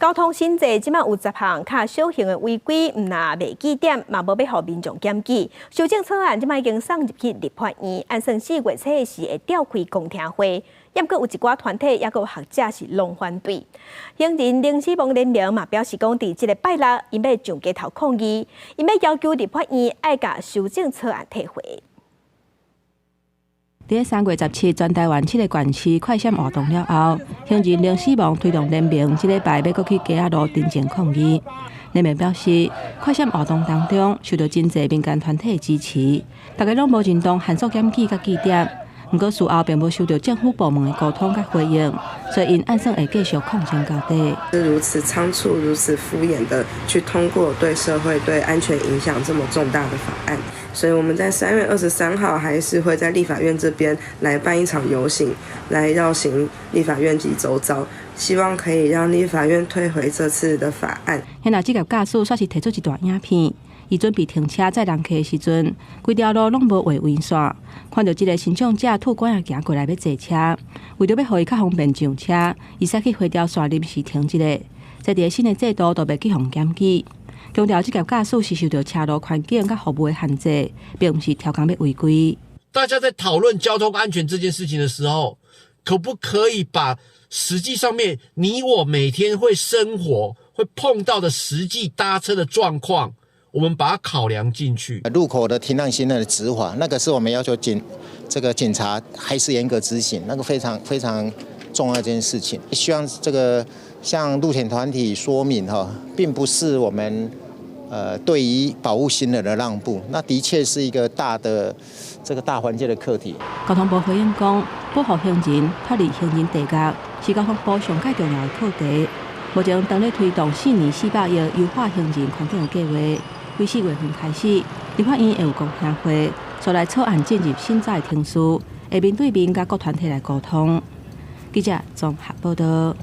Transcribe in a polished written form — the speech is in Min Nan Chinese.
交通新制這馬有10項較小型的違規，毋但袂記點，嘛無欲予民眾檢舉。修正草案這馬已經送入去立法院，按算4月初時會召開公聽會。毋過有一寡團體抑閣有學者是攏反對。行人零死亡聯盟嘛表示講，佇這个拜六，𪜶欲上街頭抗議，𪜶欲要求立法院愛共修正草案退回。佇3月17，全台灣七个縣市快閃活動了後，行人零死亡推動聯盟這禮拜欲閣去街仔路陳情抗議。聯盟表示，快閃活動當中受到真濟民間團體的支持，大家攏無認同限速檢舉佮記點。毋過事後並無收到政府部門的溝通佮回應，所以𪜶按算會繼續抗爭到底。是如此倉促、如此敷衍的去通過對社會、對安全影響這麼重大的法案，所以我們在3月23號還是會在立法院這邊來辦一場遊行，來繞行立法院及周遭，希望可以讓立法院退回這次的法案。現在職業駕駛煞是提出一段影片。伊準備停車載人客的時陣，規條路攏無畫圍線，看著這个身障者拄拐仔行過來欲坐車，為著欲予伊較方便上車，伊煞去回條線臨時停一下。這佇新的制度都袂去予檢舉，強調職業駕駛是受著車路環境佮服務的限制，並毋是刁工欲違規。大家在討論交通安全這件事情的時候，可不可以把實際上面你我每天會生活會碰到的實際搭車的狀況，我們把它考量進去。路口的停讓行人的執法，那個是我們要求這個警察還是嚴格執行，那個非常非常重要一件事情。希望這個向路權團體說明哈，並不是我們對於保護行人的讓步，那的確是一個大的這個大環境的課題。交通部回應講，保護行人脫離行人地獄是交通部上蓋重要的課題。目前當咧推動4年400億優化行人環境的計劃。從4月份開始，立法院會有公聽會，煞來草案進入審查程序，會面對面佮各團體來溝通。記者綜合報道。